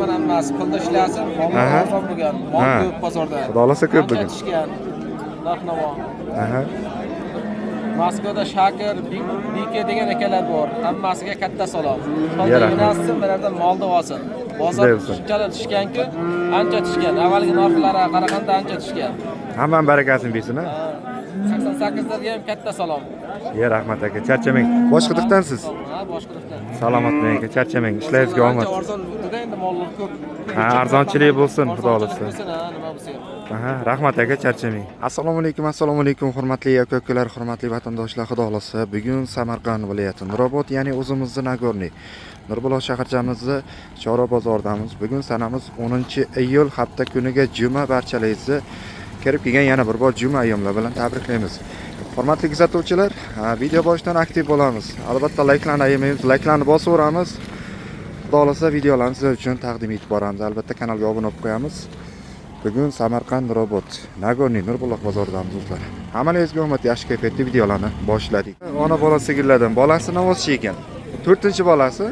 Beraman hammasi. Pulda ishlasin, mol arzon bo'lgan. Mol ko'p bozorda. Xudo xohlasa ko'p Ancha bugun. tushgan. Narx-navo. Moskvada Shakir, Bike degan akalar bor. Hammasiga katta salom. Ya, rahmat. Yo'nalsin, bulardan molni olsin. Bozor Shunday bo'lsin. shunchalar tushganku, ancha tushgan. Avvalgi narxlarga qaraganda ancha tushgan. Hammani barakasini bersin, ha. 88 larga ham katta salom. Ya, rahmat aka, charchamang. Boshqidiqdansiz. Ha, Boshqidiqdan. Salomat bo'ling aka, charchamang. Ishlaringizga omad. Ancha arzon bo'ldi endi, mollar ko'p. Ha, arzonchilik bo'lsin, xudo Arzonchilik xohlasa. bo'lsin, ha, nima bo'lsa ham. Aha, rahmat aka, charchamang. Assalomu alaykum, assalomu alaykum, hurmatli aka ukalar, hurmatli vatandoshlar, xudo xohlasa bugun Samarqand viloyati Nurobod, ya'ni o'zimizni Nagorniy Nurbuloq shaharchamizni Chorva bozoridamiz. Bugun sanamiz 10-iyul, hafta kuniga juma. Barchalingizni kirib kelgan yana bir bor juma ayyomlar bilan tabriklaymiz. Hurmatli kuzatuvchilar, ha, video boshidan aktiv bo'lamiz. Albatta layklarni ayamaymiz, layklarni bosaveramiz. Xudo xohlasa videolarni sizlar uchun taqdim etib boramiz. Albatta kanalga obuna bo'lib qo'yamiz. Bugun Samarqand Nurobod, Nagorniy Nurbuloq bozoridamiz, do'stlar. Hammalaringizga omad, yaxshi kayfiyatda videolarni boshladik. Ona bola sigirlardan bolasi novvoschi ekan. 4-bolasi.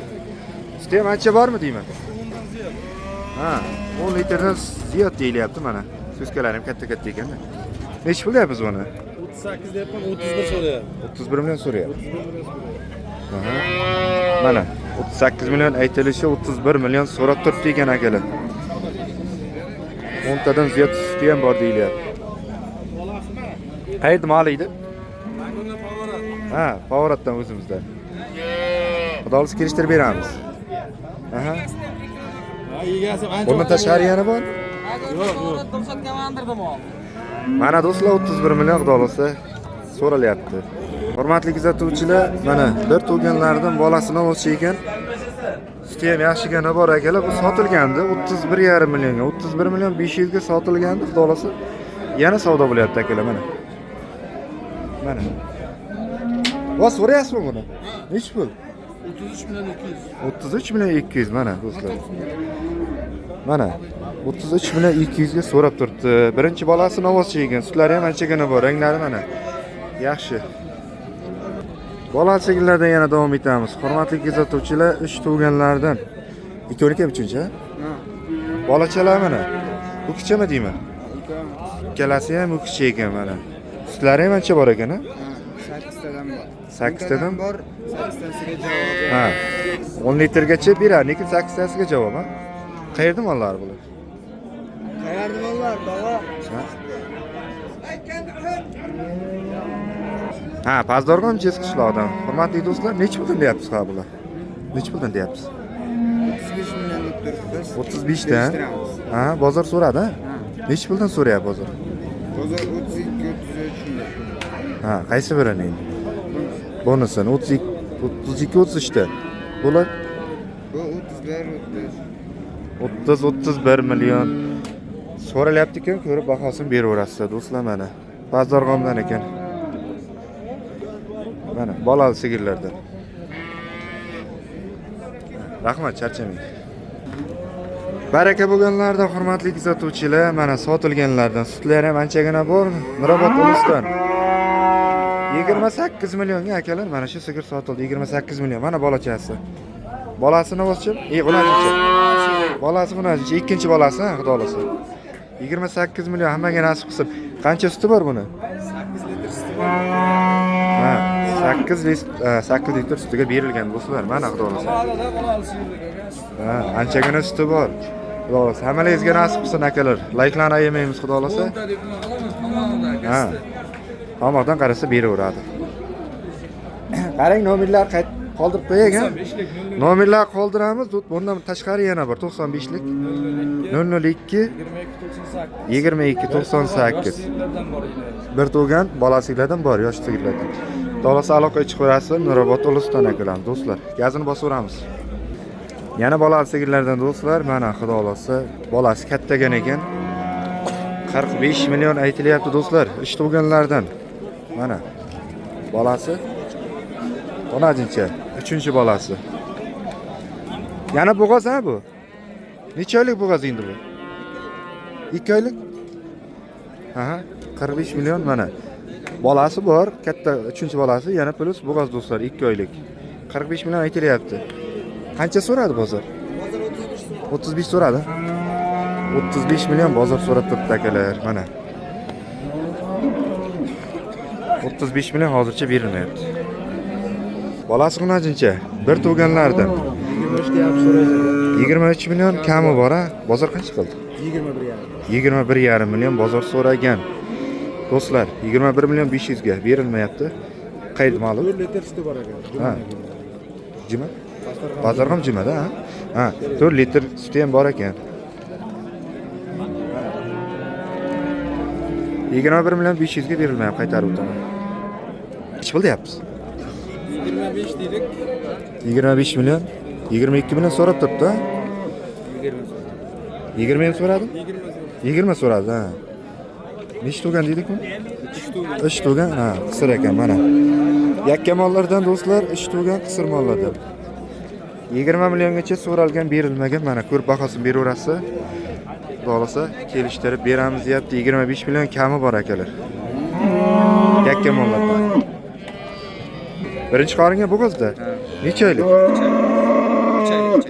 Suti ham ancha bormi deyman? Ha, 10 litrdan ziyod deyilyapti mana. So'skalari ham katta-katta ekanda. Nechi pul deyapmiz buni? 38 deyapman, 31 so'rayapti. 31 million so'rayapti. Aha. Mana 38 million aytilishi, 31 million so'rab turibdi ekan akalar. 10 tadan ziyod suti ham bor deyilyapti. Qayerda mol edi? Ha, Favoratdan, o'zimizdan. Xudo xohlasa kelishtirib beramiz. Aha. Ha, egasi ancha. Bundan tashqari yana bor? Yo'q, yo'q. Dilshodga mandirdi mol. Mana do'stlar, 31 million xudo xohlasa so'ralyapti. Hurmatli kuzatuvchilar, mana bir tug'ganlaridan bolasi novvoschi ekan. Suti ham yaxshigina bor akalar. Bu sotilgandi 31,5 millionga, 31 million 500 ga sotilgandi, xudo xohlasa. Yana savdo bo'lyapti akalar, mana. Mana. Va so'rayapsizmi buni? Nechi pul? 33 million 200. 33 million 200, mana do'stlar. Mana 33 million 200 ga so'rab turibdi. Birinchi bolasi novvoschi ekan. Sutlari ham anchagina bor, ranglari mana. Yaxshi. Bola sigirlardan yana davom etamiz. Hurmatli kuzatuvchilar, uch tug'ganlardan. Ikkovniki ham uchinchi, ha? Bolachalar mana. Bu kichimi deyman? Ikkalasi ham u kichik ekan mana. Sutlari ham ancha bor ekan, ha? Sakkiztadan bor. Sakkiztadan? Bor, sakkiztasiga javob. Ha. 10 litrgacha beradi, lekin sakkiztasiga javob, ha? Qayerda mollar bular? Qayerda mollar, baba? Ha? Ha, Pazdorg'on Jez qishlog'idan. Hurmatli do'stlar, nechi puldan deyapsiz ha bular? Nechi puldan deyapsiz? 35 million deb turibmiz. 35 dan. Kelishtiramiz. Ha, bozor so'radi, ha? Nechi puldan so'rayapti bozor? Bozor 32, 33 shunday. Ha, qaysi birini endi? Bonusini 32, 32, 33 ta. Bular Bu 31, 30. 30, 31 million so'ralyapti ekan, ko'rib bahosini beraverasizlar do'stlar mana. Pazdarg'omdan ekan. Mana bolali sigirlardan. Rahmat, charchamang. Baraka bo'lganlardan, hurmatli kuzatuvchilar, mana sotilganlardan sutlari ham anchagina bor. Nurobod Ulusdan. 28 millionga akalar mana shu sigir sotildi. 28 million. Mana bolachasi. Bolasi nima? E, g'unajincha. Bolasi g'unajincha, ikkinchi bolasi, ha, xudo xohlasa. 28 million hammaga nasib qilsin. Qancha suti bor buni? 8 litr suti bor. Ha, 8 litr, 8 litr sutiga berilgan do'stlar. Mana xudo xohlasa. Ha, anchagina suti bor. Xudo xohlasa hammalaringizga nasib qilsin akalar. Layklarni ayamaymiz xudo xohlasa. Ha. Tomoqdan qarasa beraveradi. Qarang, nomerlar qoldirib qo'yay, ha. Nomerlar qoldiramiz. Bundan tashqari yana bir 95lik 002 22 98. Bir tug'gan bolasiklardan bor, yosh sigirlardan. Xohlasa aloqaga chiqaverasiz, Nurobod Ulusdan akalar, do'stlar. Gazini bosaveramiz. Yana bolali sigirlardan do'stlar, mana xudo xohlasa bolasi kattagan ekan. 45 million aytilyapti do'stlar, uch tug'ganlardan. Mana bolasi Onajincha, 3-bolasi. Yana bo'g'oz ha bu? Necha oylik bo'g'oz endi bu? 2 oylik? Aha, 45 million mana. Bolasi bor, katta 3-bolasi, yana plus bo'g'oz do'stlar, 2 oylik. 45 million aytilyapti. Qancha so'radi bozor? Bozor 35 so'm. 35 so'radi. 35 million bozor so'rab turibdi akalar, mana. 35 million hozircha berilmayapti. Bolasi qancha? Bir tug'anlardan. 23 deyapti so'raydi. 23 million kami bor a? Bozor qancha qildi? 21,5. 21,5 million bozor so'ragan. Do'stlar, 21 million 500 ga berilmayapti. Qayerda ma'lum? 4 litr suti bor ekan. Ha. Juma? Bozor ham jumada, ha? Ha, 4 litr suti ham bor ekan. 21 million 500 ga berilmayapti, qaytarib o'taman. Necha pul deyapmiz? 25 dedik. 25 million, 22 million so'rab turibdi, ha? 20 ham so'radi? 20 so'radi, ha. Nechta tug'an dedikmi? 3 tug'an, ha, qisir ekan mana. Yakka mollardan do'stlar, 3 tug'an qisir mollardan. 20 milliongacha so'ralgan, berilmagan. Mana ko'rib bahosini beraverasiz. Xudo xolasa kelishtirib beramiz deyapti. 25 million kami bor akalar. Yakka mollardan. Birinchi qoringa bo'g'ozda. Necha oylik?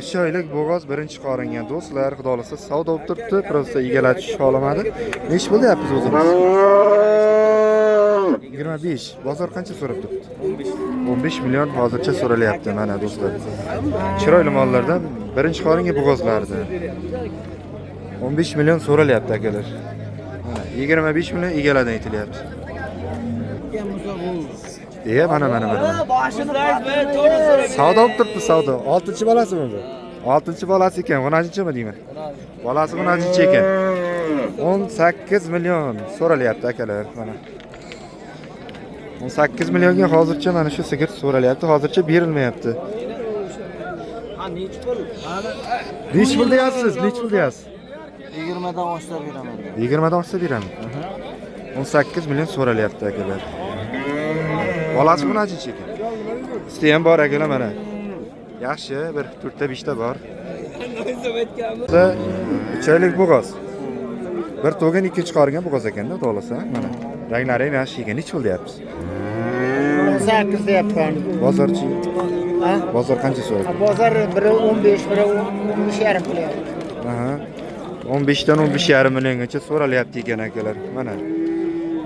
3 oylik bo'g'oz birinchi qoringa do'stlar, xudo xolasa savdo bo'lib turibdi. Prosta egalari tusha olmadi. Necha pul deyapmiz o'zimiz? 25. Bozor qancha so'rab turibdi? 15 million hozircha so'ralyapti mana do'stlar. Chiroyli mollardan birinchi qoringa bo'g'ozlardi. 15 million so'ralyapti akalar. Mana 25 million egalardan aytilyapti. Mana mana mana. Savdo bo'lib turibdi, savdo. 6-bolasimi bu? 6-bolasi ekan, 10-chimi deyman? Bolasi 10-chi ekan. 18 million so'ralyapti akalar, mana. 18 millionga hozircha mana shu sigir so'ralyapti, hozircha berilmayapti. Necha pul deyapsiz? Necha pul deyapsiz? 20 dan oshsa beraman. 20 dan oshsa beraman. 18 million so'ralyapti akalar. Bolasi bunaqancha ekan. Suti ham bor akalar mana. Yaxshi, bir 4 ta 5 ta bor. 3 oylik bo'g'oz. Bir to'g'in ikkinchi qoringa bo'g'oz ekanda, to'g'risi, mana. Ranglari ham yaxshi ekan. Necha pul deyapsiz? 18 deyapman. Bozorchi. Ha? Bozor qancha so'rayapti? Bozor biri 15, biri 13,5 qilyapti. Aha. 15 dan 15,5 milliongacha so'ralyapti ekan akalar. Mana.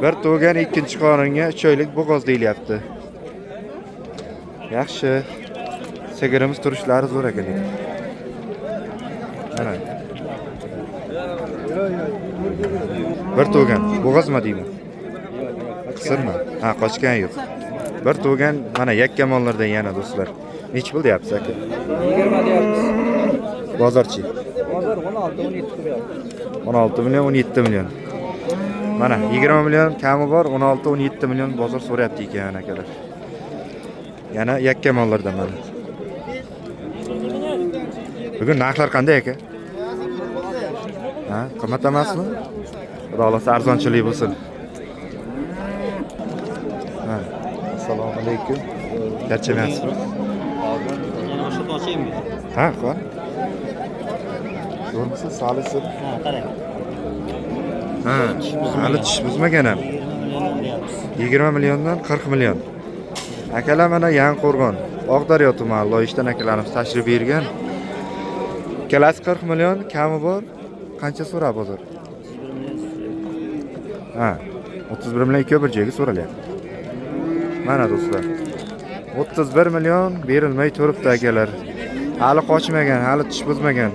Bir to'g'in ikkinchi qoringa 3 oylik bo'g'oz deyilyapti. Yaxshi. Sigirimiz turishlari zo'r ekan. Mana. Bir to'g'in bo'g'ozmi deyman? Qisirmi? Ha, qochgan yo'q. Bir to'g'in mana yakka mollardan yana do'stlar. Necha pul deyapsiz aka? 20 deyapmiz. Bozorchi. Bozor 16 17 qilyapti. 16 million 17 million. Mana 20 million kami bor, 16 17 million bozor so'rayapti ekan akalar. Yana yakka mollardan mana. Bugun narxlar qanday aka? Ha, qimmat emasmi? Xudo xolasa arzonchilik bo'lsin. Ha, assalomu alaykum. Charchamayapsizmi? Ha, qon. Zo'rmisiz, solisiz? Ha, qarang. Ha, hali tish buzmagan ham. 20 milliondan 40 million. Akalar mana Yangiqo'rg'on, Oqdaryo tumani Loyishdan akalarimiz tashrif buyurgan. Ikkalasi 40 million kami bor. Qancha so'rab bozor? Ha, 31 million ikki bir joyga so'ralyapti. Mana do'stlar. 31 million berilmay turibdi akalar. Hali qochmagan, hali tish buzmagan.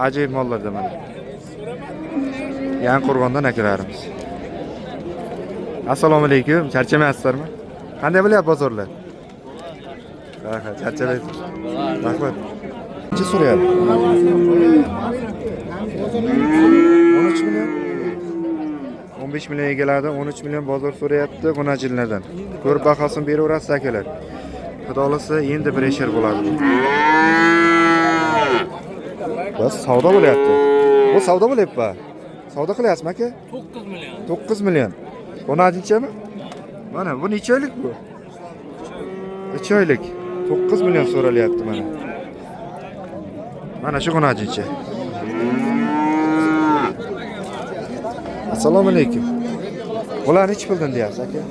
Ajoyib mollarda mana. Yangiqo'rg'ondan akalarimiz. Assalomu alaykum. Charchamayapsizlarmi? Qanday bo'lyapti bozorlar? Ha, ha, charchamaysiz. Rahmat. Qancha so'rayapti? 13 million. 15 million egaladi, 13 million bozor so'rayapti g'unajinlardan. Ko'rib bahosini beraverasiz akalar. Xudo xolasa endi bir eshar bo'ladi bu. Bas savdo bo'lyapti. Bu savdo bo'lyapti. Savdo qilyapsizmi aka? 9 million. 9 million. G'unajinchami? Mana bu necha oylik bu? 3 oylik. 9 million so'ralyapti mana. Mana shu g'unajincha. Assalomu alaykum. Bular necha puldan deyapsiz aka?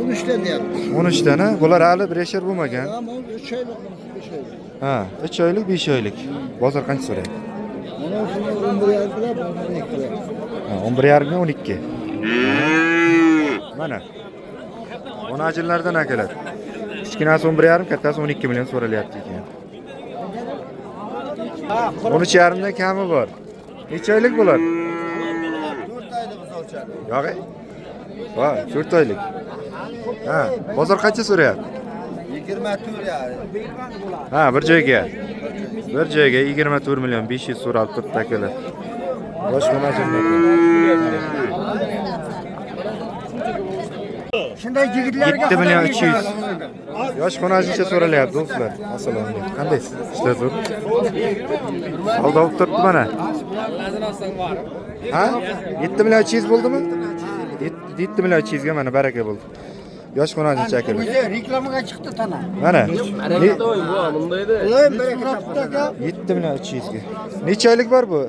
13 dan deyapti. 13 dan, ha? Bular hali bir yashar bo'lmagan. Tamam, 3 oylik, 5 oylik. Ha, 3 oylik, 5 oylik. Bozor qancha so'rayapti? 11,5 qilyapti, 12 qilyapti. Ha, 11,5 ga 12. Mana. Xonajinlardan akalar. Kichkinasi 11,5, kattasi 12 million so'ralyapti ekan. 13,5 dan kami bor. Necha oylik bular? 4 oylik buzovchali. Yo'q. Va, 4 oylik. Ha, bozor qancha so'rayapti? 24,5. Ha, bir joyga. Bir joyga 24 million 500 so'ralib turibdi akalar. Bosh xonajinlar. Shunday yigitlarga 7 million 300. Yosh xonajincha so'ralyapti do'stlar. Assalomu alaykum. Qandaysiz? Ishlar zo'r. Savdo bo'lib turibdi mana. Ha? 7 million 300 bo'ldimi? 7 million 300 ga mana baraka bo'ldi. Yosh xonajincha akalar. O'zi reklamaga chiqdi tana. Mana. Ular baraka topdi aka. 7 million 300 ga. Necha oylik bor bu?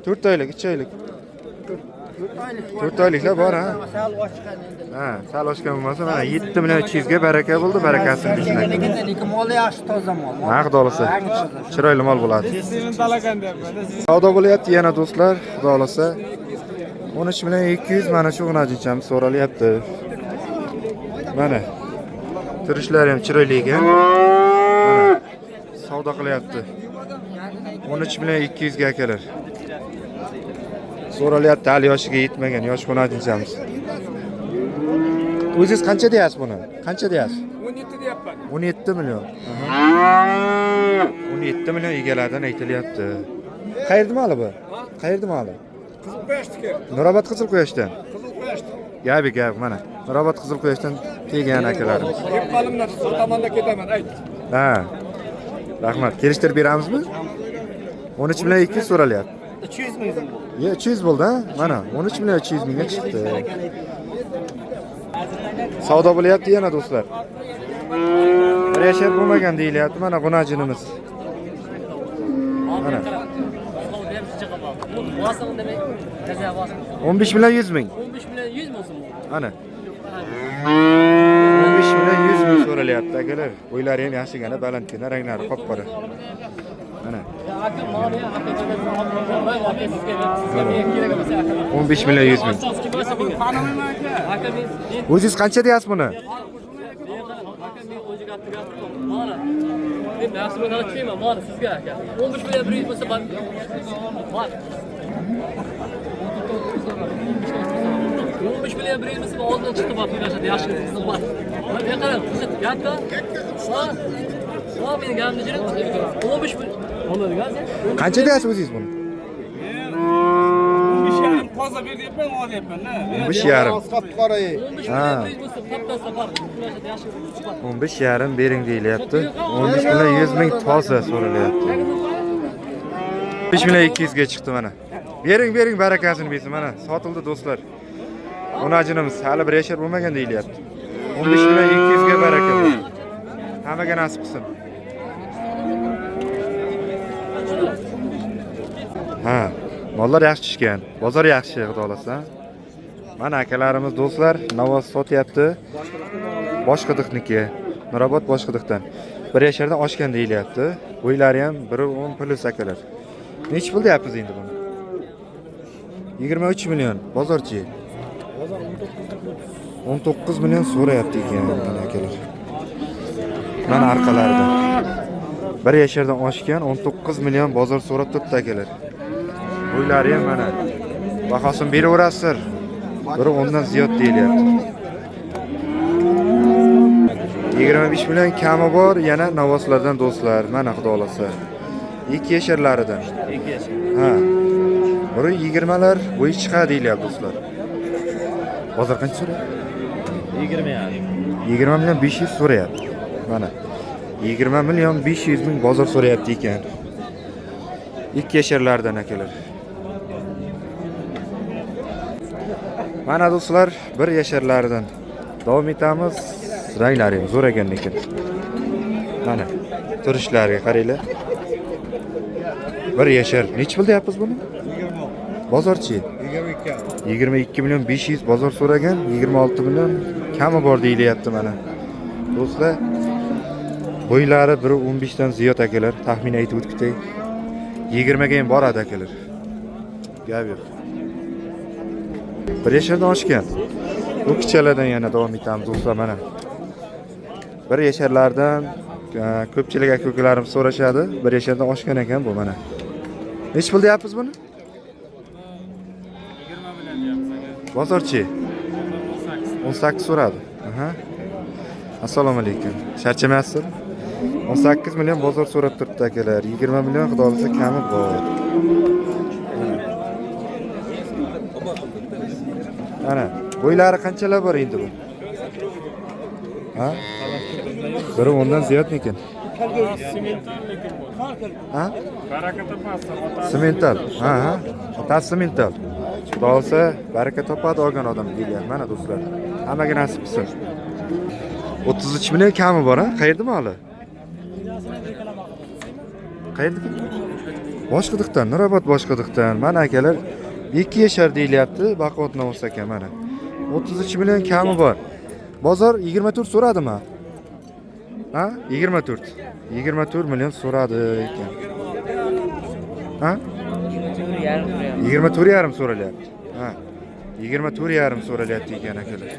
4 oylik, 3 oylik. 4 oyliklar bor ha. Sal oshgan endi. Ha, sal oshgan bo'lmasa mana 7 million 300 ga baraka bo'ldi, barakasini bersin aka. Lekin moli yaxshi, toza mol. Ha, xudo xolasa. Chiroyli mol bo'ladi. Savdo bo'lyapti yana do'stlar, xudo xolasa. 13 million 200 mana shu xonajinchamiz so'ralyapti. Mana. Turishlari ham chiroyli ekan. Mana savdo qilyapti. 13 million 200 ga akalar. So'ralyapti, hali yoshiga yetmagan yosh xonajinchamiz. O'zingiz qancha deyasiz buni? Qancha deyasiz? 17 deyapman. 17 million. 17 million egalaridan aytilyapti. Qayerda moli bu? Qayerda moli? Qizil Quyoshniki. Nurobod Qizil Quyoshdan. Qizil Quyoshdan. Gabi gap mana. Nurobod Qizil Quyoshdan kelgan akalarimiz. Kelib qolimdan sotaman-da ketaman, ayt. Ha. Rahmat. Kelishtirib beramizmi? 13 million 200 so'ralyapti. 300 ming so'm bo'ldi. Ye, 300 bo'ldi, ha? Mana 13 million 300 mingga chiqdi. Savdo bo'lyapti yana do'stlar. Bir yashar bo'lmagan deyilyapti mana xonajinimiz. Mana. 15 million 100 ming. 15 million 100 bo'lsin bu. Mana. 15 million 100 ming so'ralyapti akalar. Bo'ylari ham yaxshigina, balandgina, ranglari qop-qora. Mana. 15 million 100 ming. O'zingiz qancha deyasiz buni? Sizga aka. 15 million 100 bo'lsa bor. 15 million 100 bo'lsa oldindan chiqdi bor, yaxshi yaxshi bor. Men qarang, gapda. Ha, meni gapimni jiring. 15 million oladigan sen. Qancha deyasiz o'zingiz buni? 15,5 toza ber deyapman, ol deyapman-da. 15,5. 15 million 100 bo'lsa toptasa bor. Yaxshi. 15,5 bering deyilyapti. 15 million 100 ming toza so'ralyapti. 5 million 200 ga chiqdi mana. Bering, bering, barakasini bersin mana. Sotildi do'stlar. Xonajinimiz hali bir yashar bo'lmagan deyilyapti. 15 million 200 ga baraka bo'lsin. Hammaga nasib qilsin. Ha, mollar yaxshi tushgan. Bozor yaxshi, xudo xolasa. Mana akalarimiz do'stlar, navoz sotyapti. Boshqidiqniki. Nurobod Boshqidiqdan. Bir yashardan oshgan deyilyapti. Bo'ylari ham 1.10 plus akalar. Nechi pul deyapmiz endi buni? 23 million. Bozorchi. 19 million so'rayapti ekan mana akalar. Mana orqalarida. Bir yashardan oshgan 19 million bozor so'rab turibdi akalar. Bo'ylari ham mana. Bahosini beraverasizlar. 1.10 dan ziyod deyilyapti. 25 million kami bor yana navoslardan do'stlar. Mana xudo xolasa. 2 yasharlaridan. 2 yashar. Ha. Biri 20lar bo'yi chiqadi deyilyapti do'stlar. Bozor qancha so'rayapti? 20,5. 20 million 500 so'rayapti. Mana. 20 million 500 ming bozor so'rayapti ekan. 2 yasharlardan akalar. Mana do'stlar, bir yasharlardan davom etamiz. Ranglari ham zo'r ekan lekin. Mana turishlariga qaranglar. Bir yashar. Nechi pul deyapmiz buni? Bozorchi. 22 million 500 bozor so'ragan, 26 million kami bor deyilyapti mana. Do'stlar, bo'ylari 1.15 dan ziyod akalar, taxmin aytib o'tdik. 20 ga ham boradi akalar. Gap yo'q. Bir yashardan oshgan. Bu kichalardan yana davom etamiz do'stlar mana. Bir yasharlardan ko'pchilik aka-ukalarimiz so'rashadi. Bir yashardan oshgan ekan bu mana. Necha pul deyapmiz buni? 20 million deyapmiz aka. Bozorchi 18 so'radi. Aha. Assalomu alaykum. Charchamayapsizmi? 18 million bozor so'rab turibdi akalar. 20 million xudo xolasa kami bor. Ana, bo'ylari qanchalar bor endi bu? Ha? Biri o'ndan ziyod ekan. Ha? Baraka topasiz. Semental. Ha, ha. Otasi semental. Xudo xolasa baraka topadi olgan odam degan. Mana do'stlar. Hammaga nasib qilsin. 33 million kami bor, ha? Qayerda moli? Qayerdiki? Boshqidiqdan, Nurobod Boshqidiqdan. Mana akalar 2 yashar deyilyapti, Baquvvat Novos aka mana. 33 million kami bor. Bozor 24 so'radimi? Ha? 24. 24 million so'radi ekan. Ha? 24,5 so'ralyapti. Ha. 24,5 so'ralyapti ekan akalar.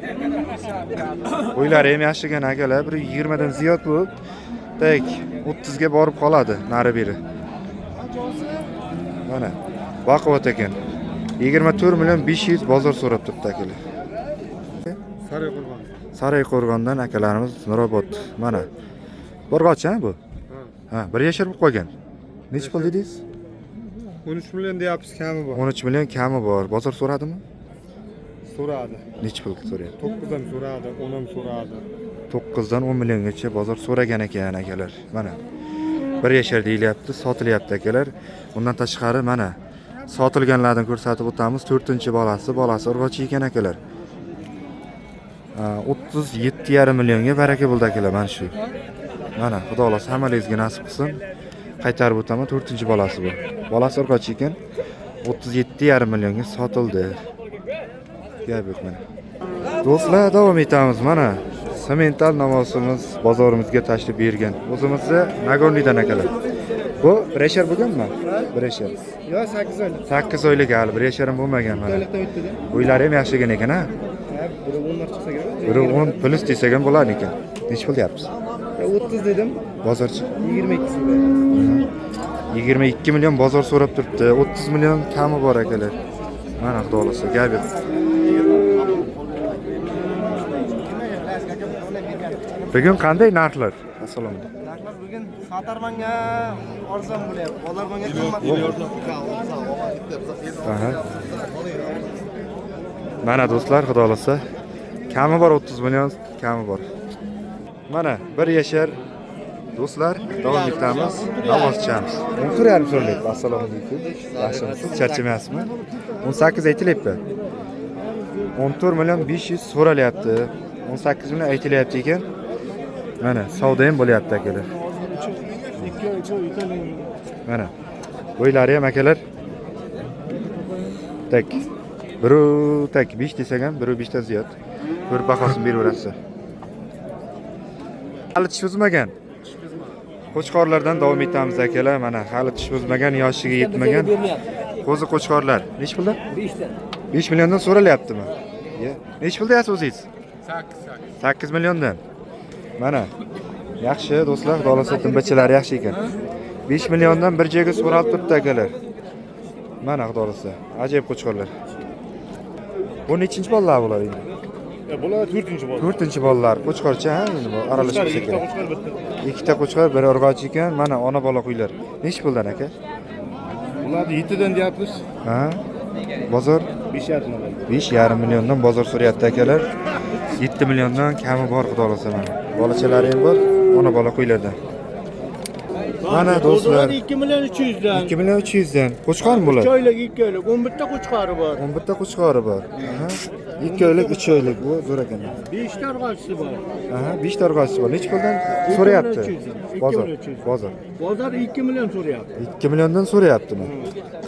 Bo'ylari ham yaxshi ekan akalar, bir 20 dan ziyod bu. Tak 30 ga borib qoladi nari beri. Mana baquvvat ekan. 24 million 500 bozor so'rab turibdi akalar. Sarayqo'rg'on. Sarayqo'rg'ondan akalarimiz Nurobod. Mana. Borg'och ha bu? Ha, bir yashar bo'lib qolgan. Necha pul dedingiz? 13 million deyapmiz, kami bor. 13 million kami bor. Bozor so'radimi? So'radi. Necha pul so'rayapti? 9 ham so'radi, 10 ham so'radi. 9 dan 10 milliongacha bozor so'ragan ekan akalar. Mana. Bir yashar deyilyapti, sotilyapti akalar. Bundan tashqari mana sotilganlardan ko'rsatib o'tamiz. 4-bolasi, bolasi urg'ochi ekan akalar. 37,5 millionga baraka bo'ldi akalar mana shu. Mana xudo xolasa hammalaringizga nasib qilsin. Qaytarib o'taman, 4-bolasi bu. Bolasi urg'ochi ekan. 37,5 millionga sotildi. Gap yo'q mana. Do'stlar, davom etamiz mana. Semental namosimiz bozorimizga tashrif buyurgan. O'zimizni Nagorniydan akalar. Bu bir yashar bo'lganmi? Bir yashar. Yo'q, 8 oylik. 8 oylik hali bir yashar ham bo'lmagan mana. Oylikdan o'tdi-da. Bo'ylari ham yaxshi ekan ha. Biri 10 lar chiqsa kerak. Biri 10 plus desak ham bo'lar ekan. Necha pul deyapsiz? 30 dedim, Bozorchi 22 22 million bozor so'rab turibdi. 30 million kami bor akalar. Mana xudo xolasa gap yo'q. Bugun qanday narxlar? Assalomu alaykum. Narxlar bugun satarmanga arzon bo'lyapti. Bozormanga qimmat. Aha. Mana do'stlar, xudo xolasa kami bor 30 million kami bor. Mana bir yashar do'stlar, davom etamiz. Namozchamiz. 14,5 so'rayapti. Assalomu alaykum. Yaxshimisiz? Charchamayapsizmi? 18 aytilyapti. 14 million 500 so'ralyapti. 18 million aytilyapti ekan. Mana savdo ham bo'lyapti akalar. Mana bo'ylari ham akalar. Tak. Biru tak 5 desak ham, biru 5 dan ziyod. Ko'rib bahosini beraverasiz. Hali tish buzmagan. Qo'chqorlardan davom etamiz akalar. Mana hali tish buzmagan, yoshiga yetmagan qo'zi qo'chqorlar. Necha puldan? 5 dan. 5 milliondan so'ralyaptimi? Necha pul deyapsiz o'zingiz? 8 milliondan. Mana. Yaxshi do'stlar, xudo xolasa timbachalari yaxshi ekan. 5 milliondan bir joyga so'ralib turibdi akalar. Mana xudo xolasa, ajoyib qo'chqorlar. Bu nechinchi bolalar bular endi? Bular 4-bola. 4-bolalar. Qo'chqorcha ha, endi bu aralashib bo'lsa kerak. Qo'chqor bitta. Ikkita qo'chqor, bir urg'ochi ekan. Mana ona bola qo'ylar. Necha puldan aka? Bularni 7 dan deyapmiz. Ha? Bozor 5,5 million. 5,5 milliondan bozor so'rayapti akalar. 7 milliondan kami bor xudo xolasa mana. Bolachalari ham bor, ona bola qo'ylardan. Mana do'stlar, 2 million 300 dan. 2 million 300 dan. Qo'chqormi bular? 3 oylik, 2 oylik, 11 ta qo'chqori bor. 11 ta qo'chqori bor. Aha. 2 oylik, 3 oylik. Bu zo'r ekan. 5 ta urg'ochisi bor. Aha, 5 ta urg'ochisi bor. Necha puldan so'rayapti? Bozor. Bozor. Bozor 2 million so'rayapti. 2 milliondan so'rayaptimi?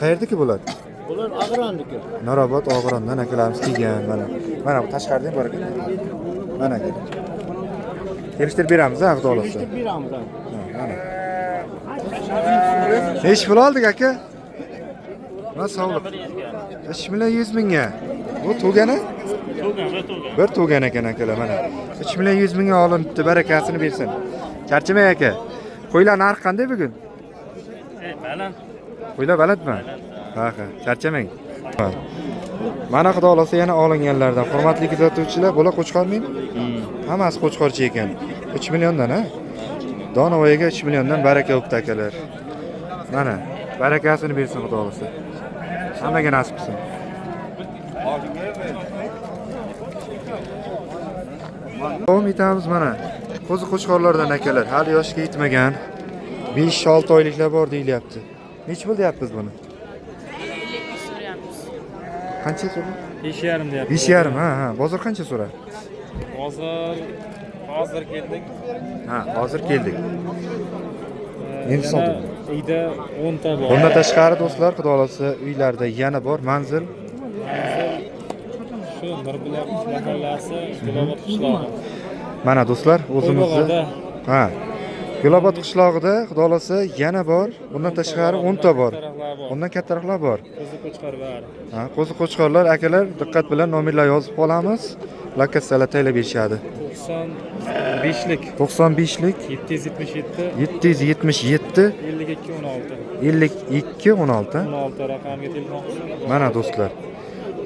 Qayerdiki bular? Bular Ag'ronniki. Nurobod Og'irondan akalarimiz kelgan mana. Mana bu tashqarida ham bor ekan. Mana aka. Kelishtirib beramiz ha, xudo xolasa. Beramiz. Ha, mana. Nechi pul oldik aka? Mana sog'liq. 3 million 100 mingga. Bu tug'gani? Bir tug'gan ekan akalar mana. 3 million 100 mingga olinibdi, barakasini bersin. Charchamang aka. Qo'ylar narxi qanday bugun? Baland. Qo'ylar balandmi? Ha, ha, charchamang. Mana xudo xolasa yana olinganlardan. Hurmatli kuzatuvchilar, bular qo'chqormiydi? Hammasi qo'chqorchi ekan. 3 milliondan, ha? Donovoyga 3 milliondan baraka bo'pti akalar. Mana, barakasini bersin xudo xolasa. Hammaga nasib qilsin. Davom etamiz mana. Qo'zi qo'chqorlardan akalar, hali yoshga yetmagan 5-6 oyliklar bor deyilyapti. Nechi pul deyapmiz buni? Qancha so'radi? 5,5 deyapti. 5,5, ha, ha. Bozor qancha so'radi? Hozir keldik. Ha, hozir keldik. Endi sotildi. Uyda 10 ta bor. Bundan tashqari do'stlar, xudo xolasa uylarda yana bor manzil. Shu Nurbuloq mahallasi, Gulobod qishlog'i. Mana do'stlar, o'zimizni ha, Gulobod qishlog'ida xudo xolasa yana bor. Bundan tashqari 10 ta bor. Undan kattaroqlar bor. Qo'zi qo'chqor bor. Ha, qo'zi qo'chqorlar akalar, diqqat bilan nomerlar yozib qolamiz. Lokatsiyalar taylab berishadi. 95lik 95lik 777 777 52 16. 52 16. 16 raqamga telefon qilsin. Mana do'stlar.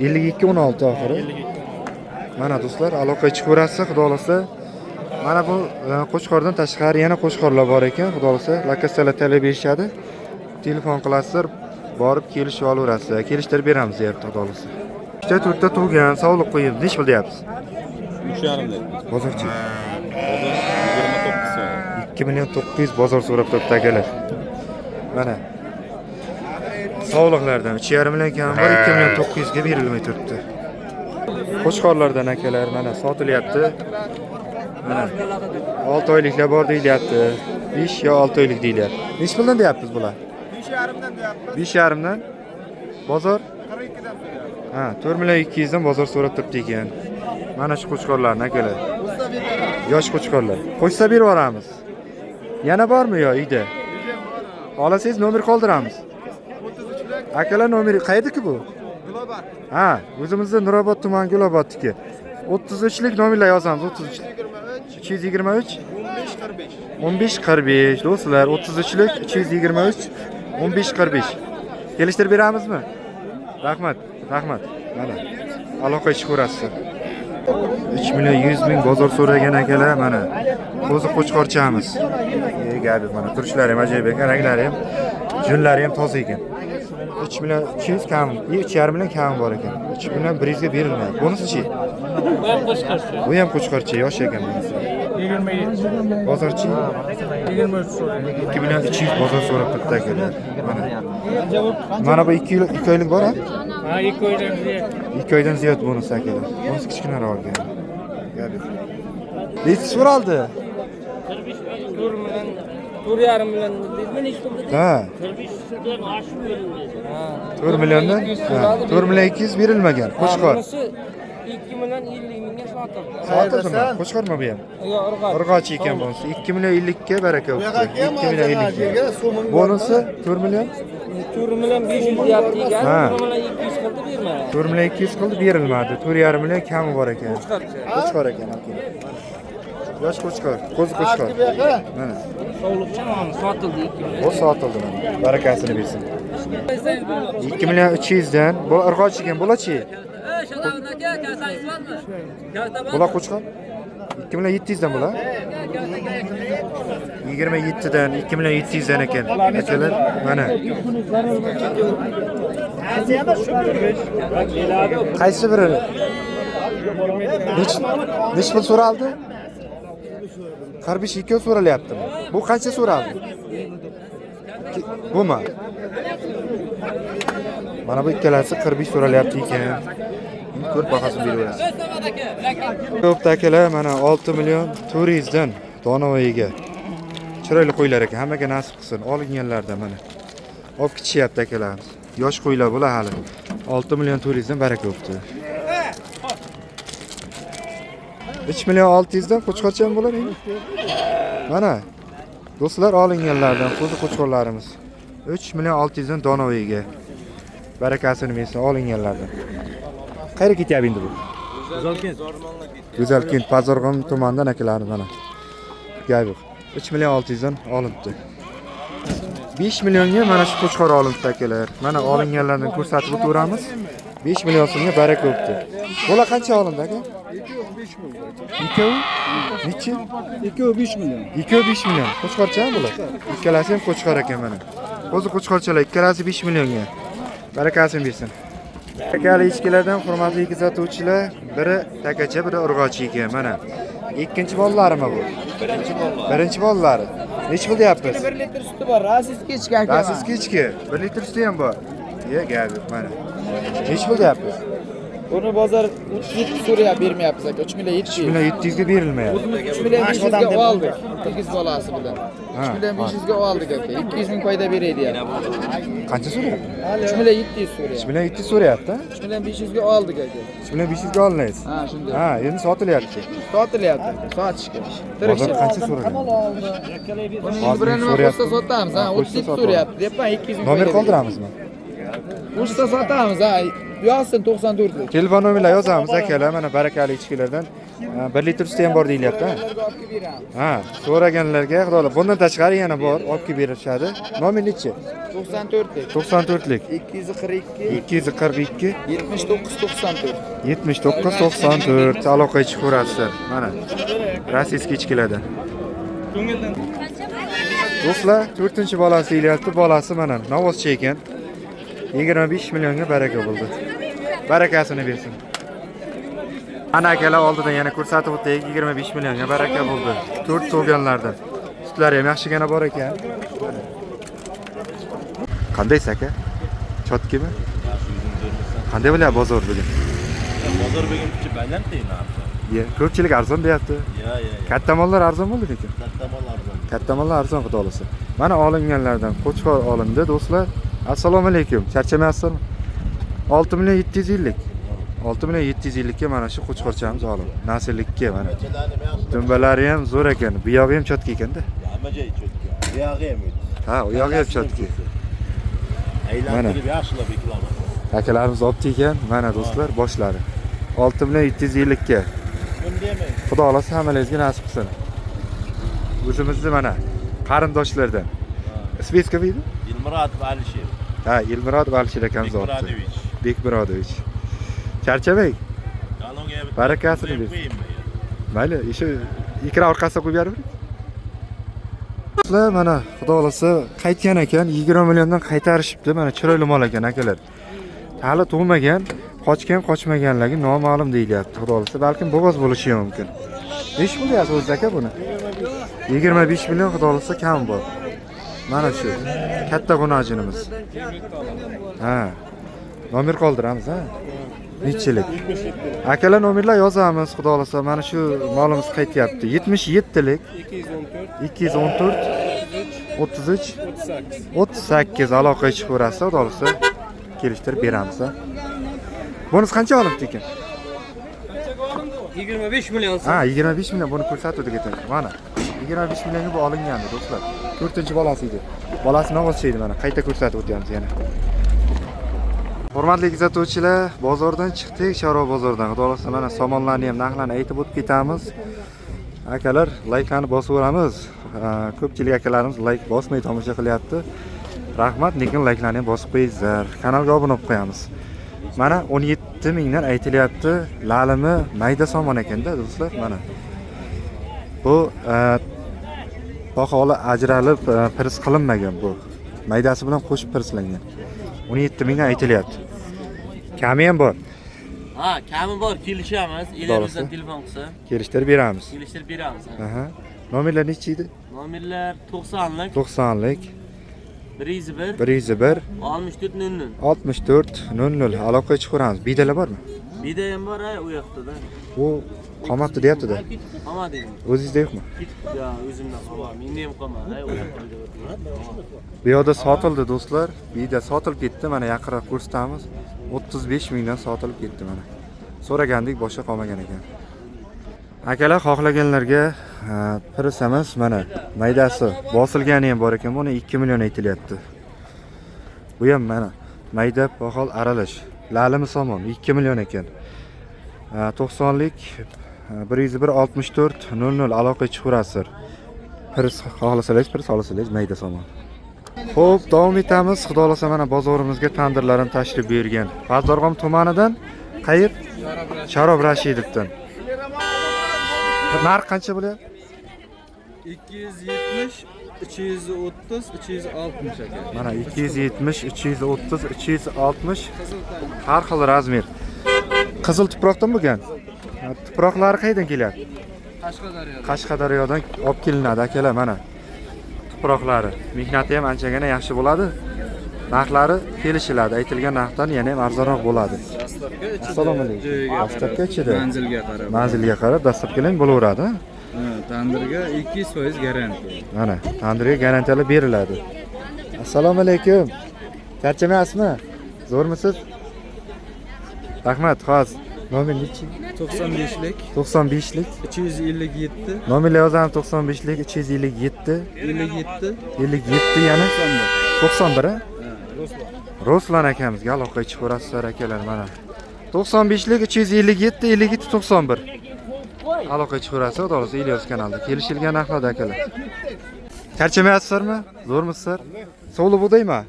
52 16 oxiri. 52 16. Mana do'stlar, aloqa chiqaverasiz, xudo xolasa. Mana bu qo'chqordan tashqari yana qo'chqorlar bor ekan, xudo xolasa lokatsiyalar taylab berishadi. Telefon qilasizlar, borib kelishib olaverasiz. Kelishtirib beramiz deyapti xudo xolasa. 3 ta 4 ta tug'gan, sog'liq qo'yib, nech pul deyapsiz? 3,5 deyapmiz. Bozorchi. Bozor 29 so'm. 2 million 900 bozor so'rab turibdi akalar. Mana. Sog'liqlardan 3,5 million kam bor, 2 million 900 ga berilmay turibdi. Qo'chqorlardan akalar mana sotilyapti. Mana 6 oyliklar bor deyilyapti. 5 yo 6 oylik deyilyapti. Nechi puldan deyapmiz bular? 5,5 dan deyapmiz. 5,5 dan. Bozor 42 dan so'rayapmiz. Ha, 4 million 200 dan bozor so'rab turibdi ekan. Mana shu qo'chqorlarni akalar. Yosh qo'chqorlar. Qo'shsa berib yuboramiz. Yana bormi yo uyda? Olasangiz nomer qoldiramiz. Akalar nomeri qayerdiki bu? Gulobod. Ha, o'zimizda Nurobod tumani Gulobodniki. 33lik nomerlar yozamiz, 33. 323 323 15 45. 15 45 do'stlar, 33lik 323 15 45. Kelishtirib beramizmi? Rahmat, rahmat. Mana aloqa chiqaverasiz. 3 million 100 ming bozor so'ragan akalar mana. Qo'zi qo'chqorchamiz. Gabi mana turishlari ham ajoyib ekan, ranglari ham, junlari ham toza ekan. 3 million 200 kam, 3,5 million kam bor ekan. 3 million 100 ga berilmaydi. Bunisi-chi? Bu ham qo'chqorchi. Bu ham qo'chqorchi, yosh ekan bunisi. 27. Bozorchi 23 so'raydi. 2 million 300 bozor so'rab turibdi akalar. Mana. Mana bu 2 oylik bor ha? Ha, 2 oydan ziyod. 2 oydan ziyod bunisi akalar. Bunisi kichkinaroq ekan. Nechi so'raldi? 4 million, 4,5 million dedimi, nechi pul dedi? Ha, 45 dan oshib berildi. 4 milliondan? Ha, 4 million 200 berilmagan. Qo'chqor. Bunisi 2 million 50 mingga sotildi. Sotildimi? Qo'chqormi bu ham? Yo'q, urg'ochi. Urg'ochi ekan bunisi. 2 million 50 ga baraka bo'pti. 2 million 50 ga. Bonusi 4 million? 4 million 500 deyapti ekan, Ha. 4 million 200 qildi bermadi. 4 million 200 qildi berilmadi. 4,5 million kami bor ekan. Qo'chqorchi. Qo'chqor ekan aka. Yosh qo'chqor, qo'zi qo'chqor. Mana. Sovliqcha mana sotildi 2 million. Bu sotildi mana. Barakasini bersin. 2 million 300 dan. Bu urg'ochi ekan, bularchi? Bular qo'chqor? 2 million 700 dan bular? 27 dan, 2 million 700 dan ekan. Akalar, mana. Qaysi biri? Nech pul so'raldi? 45 ikki so'ralyaptimi? Bu qancha so'raldi? Bumi? Mana bu ikkalasi 45 so'ralyapti ekan. Endi ko'rib bahosini beraverasiz. Ko'pda akalar mana 6 million 400 dan Donovoyga. Chiroyli qo'ylar ekan, hammaga nasib qilsin. Olinganlardan mana. Olib ketishyapti akalarimiz. Yosh qo'ylar bular hali. 6 million 400 dan baraka bo'pti. 3 million 600 dan qo'chqorcha ham bo'lar endi. Mana do'stlar olinganlardan qo'zi qo'chqorlarimiz. 3 million 600 dan donoviga. Barakasini bersin olinganlardan. Qayerga ketyapti endi bu? Go'zalkent Pazarg'on tumanidan akalar mana. Gap yo'q. 3 million 600 dan olinibdi. 5 millionga mana shu qo'chqor olinibdi akalar. Mana olinganlardan ko'rsatib o'taveramiz. 5 million so'mga baraka bo'pti. Bola qancha olindi aka? Ikkovi? Nechi? Ikkovi 5 million. Ikkovi 5 million. Qo'chqorchami bular? Ikkalasi ham qo'chqor ekan mana. Qo'zi qo'chqorchalar ikkalasi 5 millionga. Barakasini bersin. Takali echkilardan hurmatli kuzatuvchilar, biri takacha, biri urg'ochi ekan mana. Ikkinchi bolalarimi bu? Birinchi bolalari. Birinchi bolalari. Nechi pul deyapmiz? 1 litr suti bor, rossiyskiy echki aka. Rossiyskiy echki. 1 litr suti ham bor. Ye, gap yo'q mana. Nechi pul deyapmiz? Buni bozor 37 so'rayapti, bermayapmiz aka. 3 million 700. 3 million 700 ga berilmayapti. 3 million 500 ga oldik. Tegiz bolasi bilan. 3 million 500 ga oldik aka. 200 ming foyda beray deyapti. Qancha so'rayapti? 3 million 700 so'rayapti. 3 million 700 so'rayapti. 3 million 500 ga oldik aka. 3 million 500 ga oldingiz. Ha, shunday. Ha, endi sotilyapti. Sotilyapti aka. Sotishga. Bozor qancha so'ragan? Buni Hozir birini so'rayapti. qo'shsa sotamiz, ha, Ha, qo'shsa 37 sotamiz. so'rayapti. Deyapman 200 ming. Nomer foyda qoldiramizmi? Qo'shsa sotamiz, ha. Yozsin 94lik. Telefon nomerlar yozamiz akalar, mana barakali echkilardan 1 litr suti ham bor deyilyapti. Ha. Olib kelib beramiz. Ha, so'raganlarga xudo xohlasa bundan tashqari yana bor, olib kelib berishadi. Nomer nechi? 94lik. 94lik. 242 242 79 94. 79 94 aloqaga chiqaverasizlar. Mana rossiyskiy echkilardan. Do'stlar, 4-bolasi deyilyapti. Bolasi mana novvozcha ekan. 25 millionga baraka bo'ldi. Barakasini bersin. Ana akalar oldidan yana ko'rsatib o'tdik. 25 millionga baraka bo'ldi. 4 tug'ganlardan. Sutlari ham yaxshigina bor ekan. Qandaysiz aka? Chotkimi? Qanday bo'lyapti bozor bugun? Bozor bugun kuchi baland narxi. Ye, ko'pchilik arzon deyapti. Ya, ya, ya. Katta mollar arzon bo'ldi lekin. Katta mol arzon. Katta mollar arzon xudo xohlasa. Mana olinganlardan qo'chqor olindi do'stlar. Assalomu alaykum. Charchamayapsizmi? 6 million 750. 6 million 750 ga mana shu qo'chqorchamiz olindi. Nasllikka mana. Dumbalari ham zo'r ekan. Bu yog'i ham chotka ekanda. Hamma joyi cho'tka. Bu yog'i ham o'tdi. Ha, u yog'i ham chotka. Aylantirib yaxshilab reklama. Akalarimiz olibdi ekan. Mana do'stlar, boshlari. 6 million 750 ga. Buni demang. Xudo xohlasa hammalaringizga nasib qilsin. O'zimizni mana qarindoshlardan. Ismingiz kim edi? Ilmuratov Alisher. Ha, Ilmuratov Alisher akamiz olibdi. Bekmuradovich. Bekmuradovich. Charchamang. Talonga bitta Barakasini qo'yib bersin. qo'yaymi? Mayli, o'sha ekran orqasida qo'yib beravering. Do'stlar, mana xudo xohlasa qaytgan ekan, 20 milliondan qaytarishibdi. Mana chiroyli mol ekan akalar. Hali tug'magan, qochgan, qochmaganligi noma'lum deyilyapti. Xudo xohlasa, balkim bo'g'oz bo'lishi ham mumkin. Nechi pul deyapsiz o'zi aka buni? 25 million xudo xohlasa kam bor. Mana shu katta g'unajinimiz. Ha. Nomer qoldiramiz, ha. Nechilik? Akalar nomerlar yozamiz, xudo xohlasa. Mana shu molimiz qaytyapti. 77lik 214 33 38 aloqaga chiqaverasiz, xudo xohlasa kelishtirib beramiz, ha. Bonus qancha olibdi ekan? 25 million so'm. Ha, 25 million buni ko'rsatuvdik ekan. Mana 25 millionga bu olingandi do'stlar. 4-bolasi edi. Bolasi novvozcha edi mana. Qayta ko'rsatib o'tyapmiz yana. Hurmatli kuzatuvchilar, bozordan chiqdik, Chorva bozoridan. Xudo xohlasa mana somonlarni ham narxlarini aytib o'tib ketamiz. Akalar, layklarni bosaveramiz. Ko'pchilik akalarimiz layk bosmay tomosha qilyapti. Rahmat, lekin layklarni ham bosib qo'yingizlar. Kanalga obuna bo'lib qo'yamiz. Mana 17 mingdan aytilyapti. Lalimi mayda somon ekanda do'stlar, mana. Bu poxoli ajralib pirs qilinmagan bu. Maydasi bilan qo'shib pirslangan. 17 mingdan aytilyapti. Kami ham bor. Ha, kami bor, kelishamiz. Elimizdan telefon qilsa, Kelishtirib beramiz. kelishtirib beramiz. Aha. Nomerlar nechi edi? Nomerlar 90lik, 90lik 101 101 64 00. 64 00 aloqaga chiqaveramiz. Biydalar bormi? Bida ham bor, ha, u yoqda-da. U qolmabdi deyapti-da. Qolmadi endi. O'zingizda yo'qmi? Ketibdi, ha, o'zimdan qolmadi. Menda ham qolmadi, ha, u yoqda bida bor. Bu yoqda sotildi do'stlar. Biyda sotilib ketdi. Mana yaqinroq ko'rsatamiz. 35 mingdan sotilib ketdi mana. So'ragandik, boshqa qolmagan ekan. Akalar xohlaganlarga piris emas, mana maydasi bosilgani ham bor ekan. Buni 2 million aytilyapti. Bu ham mana mayda poxol aralash. Lalimi somon 2 million ekan. 90lik 101 64 00 aloqa chiqarasizlar. Pirs xohlasangiz, pirs xohlasangiz mayda somon. Xo'p, davom etamiz. Xudo xolasa mana bozorimizga tandirlarim tashrif buyurgan. Pazdarg'om tumanidan qayir? Sharob Rashidovdan. Narx qancha bo'lyapti? 270, 230, 260 aka. Mana 270, 230, 260 har xil razmer. Qizil tuproqdan bo'lgan. Tuproqlari qayerdan kelyapti? Qashqadaryodan. Qashqadaryodan olib kelinadi akalar mana. Tuproqlari. Mehnati ham anchagina yaxshi bo'ladi. Narxlari kelishiladi. Aytilgan narxdan yana ham arzonroq bo'ladi. Assalomu alaykum. Dastlabki ichida. Manzilga qarab. Manzilga qarab dastlabki ham bo'laveradi. Tandirga 200% garantiya. Mana tandirga garantiyalar beriladi. Assalomu alaykum. Charchamayapsizmi? Zo'rmisiz? Rahmat, hozir. Nomer nechi? 95lik, 95lik. 257, Nomerlar yozamiz 95lik 257 57, 57 yana 91 a? Ruslan akamizga aloqa chiqarasizlar akalar mana. 95lik 257 57 91. Aloqa chiqarasiz, xudo xolasa Ilyos kanalida kelishilgan narxlarda akalar. Charchamayapsizlarmi? Zo'rmisizlar? Sovli bug'doymi?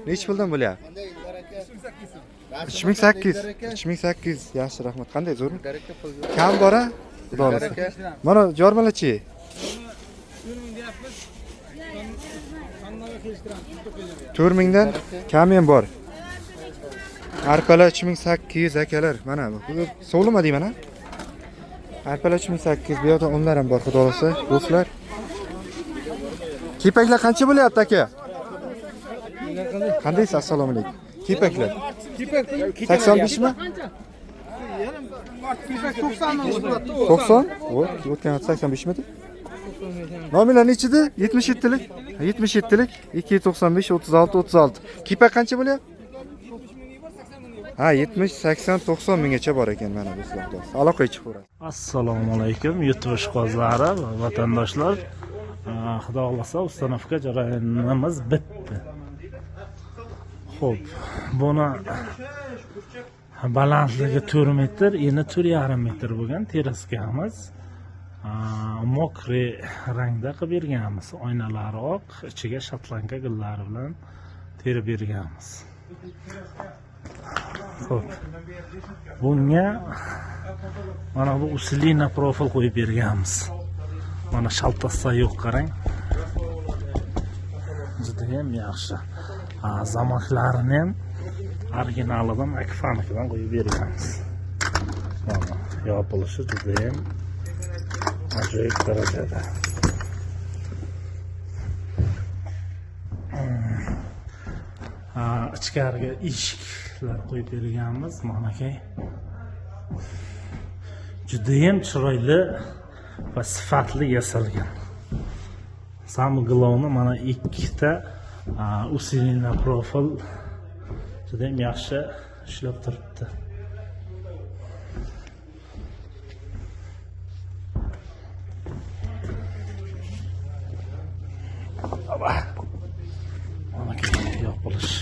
Nechi puldan bo'lyapti? 3800. 3800. Yaxshi, rahmat. Qanday, zo'rmi? Kam bor-a? Xudo xolasa. Mana jormalachi. 4000 dan kami ham bor. Arpalar 3800 akalar. Mana bu sovlima deyman ha? Arpalar 3800, bu yoqda unlar ham bor, xudo xolasa, do'stlar. Kepaklar qancha bo'lyapti aka? Qandaysiz? Assalomu alaykum. Kepaklar. 85 mi? 90? O, o'tgan hafta 85 midi? Nomerlar nechida? 77lik. 77lik 295 36 36. Kepak qancha bo'lyapti? Ha, 70, 80, 90 minggacha bor ekan mana do'stlar. Aloqa chiqaveradi. Assalomu alaykum YouTube ishqibozlari va vatandoshlar. Xudo xolasa ustanovka jarayonimiz bitdi. Xo'p, buni balandligi 4 metr, eni 4,5 metr bo'lgan teraskamiz. Mokri rangda qilib berganmiz. Oynalari oq, ichiga shotlanka gullari bilan terib berganmiz. Xo'p. Bunga mana bu usilina profil qo'yib berganmiz. Mana shaltasi yo'q, qarang. Juda ham yaxshi. Zamoklarini ham originalidan, Akfanikidan qo'yib berganmiz. Mana yopilishi juda ham ajoyib darajada. Ichkariga eshiklar qo'yib berganmiz. Manakay juda ham chiroyli va sifatli yasalgan. Самое главное, mana ikkita usilina profil juda ham yaxshi ishlab turibdi. Mana yopilish.